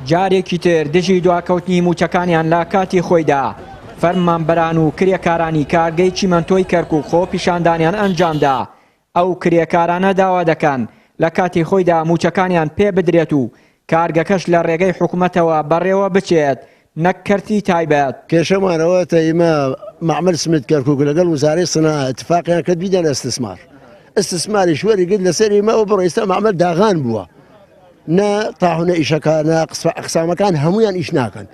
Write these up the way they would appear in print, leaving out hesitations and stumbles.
جارێکی تر دژی دواکەوتنی مووچەکانیان لە کاتی خۆیدا، فەرمانبەران و کرێکارانی کارگەی چیمەنتۆی کەرکوک خۆپیشاندانیان ئەنجامدا. ئەو کرێکارانە داوا دەکەن لە کاتی خۆیدا مووچەکانیان پێ بدرێت و کارگەکەش لە ڕێگەی حکومەتەوە بەڕێوە بچێت نەک کەرتی تایبەت. کێشەمان ئەوەتە ئیمە مەعمەل سمت کەرکوک لەگەڵ وزارەی سناعە ئیتفاقیان کرد بیدەنە ئیستسمار، ئیستسماریش وەریگرت لەسەر ئیمە ئەو بڕە ئیستا مەعمەل داغان بووە. نە تاحونە ئیشەکە نە ئەقسامەکان هەمویان ئیش ناکەن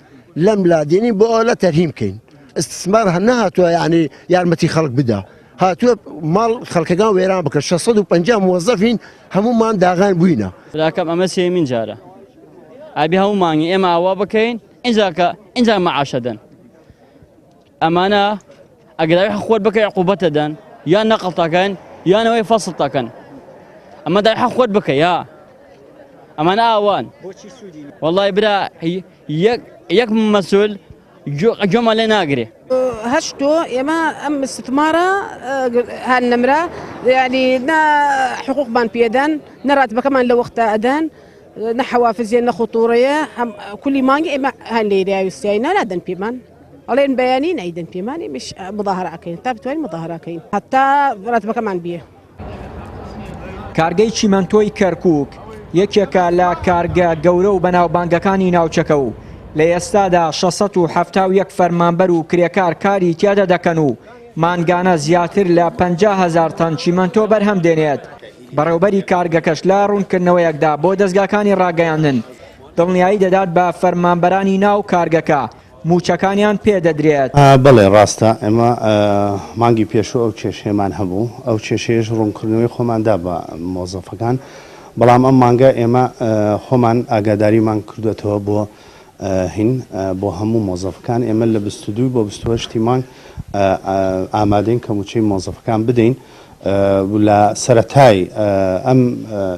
لەم لا دێنین بۆ ئەوە لە تەرهیم بکەین استثمار هەر نەهاتووە یعنی یارمەتی خەڵک بدا هاتووە ماڵ خەڵکەکان وێران بکە 650 موەزەفین هەمومان داغان بووینە. براکەم ئەمە سێمین جارە ئەبێ هەموو مانگی ئێمە ئاوا بکەین ئینجا کە ئینجا مەعاشە دەن ئەمانە ئەگەر ئەوی خۆت بکەی عقوبەتە دەن یان نەقڵتەکەن یان ئەوەی فەسڵتەکەن ئەمە دای حەق خۆت بکە یا ئەمانە ئاوان وەڵای برا یەک یەک مەسول گوێمان لێ ناگرێ. هەشتۆ ئێمە ئەم استثمارە هان نەمرا یعنی نە حقوقمان پێدەن نە راتبەکەمان لە وەختە ئەدەن نە حەوافزیە نە خطوڕەیە هەم کولی مانگی ئێمە هەن لێرە نادەن پێمان. ئەڵێن بەیانی نایدەن پێمان ئێمەش مظاهرە ئەکەین تا بتوانین مظاهرە ئەکەین هەتا ڕاتبەکەمان بیە. کارگەی چیمەنتۆی کەرکوک یەکێکە لە کارگە گەورە و بەناوبانگەکانی ناوچەکە و لە ئێستادا 671 فەرمانبەر و کرێکار کاری تیادا دەکەن و مانگانە زیاتر لە 50 هەزار تەن چیمەنتۆ بەرهەم دێنێت. بەڕێوبەری کارگەکەش لە ڕوونکردنەوەیەکدا بۆ دەزگاکانی ڕاگەیاندن دڵنیایی دەدات بە فەرمانبەرانی ناو کارگەکە مووچەکانیان پێ دەدرێت. بەڵێ ڕاستە ئێمە مانگی پێشوو ئەو کێشەیەمان هەبوو، ئەو کێشەیەش ڕوونکردنەوەی خۆمان دا بە مۆزەفەکان، بەڵام ئەم مانگە ئێمە خۆمان ئاگاداریمان کردووەتەوە بۆ هین بۆ هەموو مۆزەفەکان، ئێمە لە 22 بۆ 28 ی مانگ ئامادەین کە مووچەی مۆزەفەکان بدەین، لە سەرەتای ئەم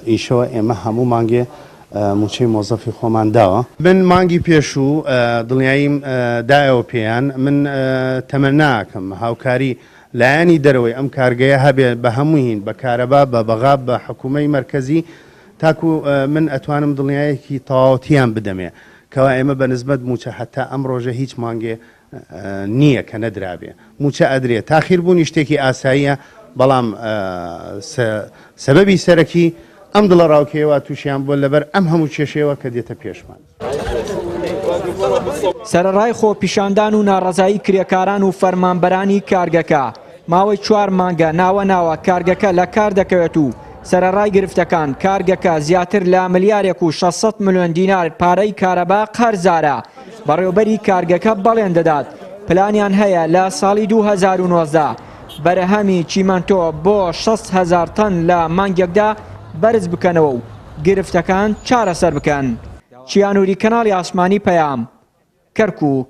ئیشەوە ئێمە هەموو مانگێ مووچەی مۆزەفی خۆمان داوە. من مانگی پێشوو دڵنیاییم دایەوە پێیان، من تەمەناکەم هاوکاری لایەنی دەرەوەی ئەم کارگەیە هەبێ بە هەموو هین، بە کارەبا، بە بەغا، بە حکوومەی مەرکەزی، تاکوو من ئەتوانم دڵنیایەکی تەواوەتیان بدەمێ کەوا ئێمە بە نسبەت مووچە هەتا ئەم ڕۆژە هیچ مانگێ نییە کە نەدرابێ. مووچە ئەدرێ. تاخیر بوونی شتێکی ئاساییە، بەڵام سەبەبی سەرەکی ئەم دڵەڕاوکێیە وا تووشیان بووە لەبەر ئەم هەموو کێشەیەوە کە دێتە پێشمان. سەرەڕای خۆپیشاندان و ناڕەزایی کرێکاران و فەرمانبەرانی کارگەکە، ماوەی چوار مانگە ناوە ناوە کارگەکە لە کار دەکەوێت و سەرەڕای گرفتەکان کارگەکە زیاتر لە ملیارێک و 600 ملیۆن دینار پارەی کارەبا قەرزارە. بەڕێوبەری کارگەکە بەڵێن دەدات پلانیان هەیە لە ساڵی 2019 بەرهەمی چیمەنتۆ بۆ 60 هەزار تەن لە مانگێکدا بەرز بکەنەوە و گرفتەکان چارەسەر بکەن. چیانوری کەناڵی ئاسمانی پەیام، کەرکوک.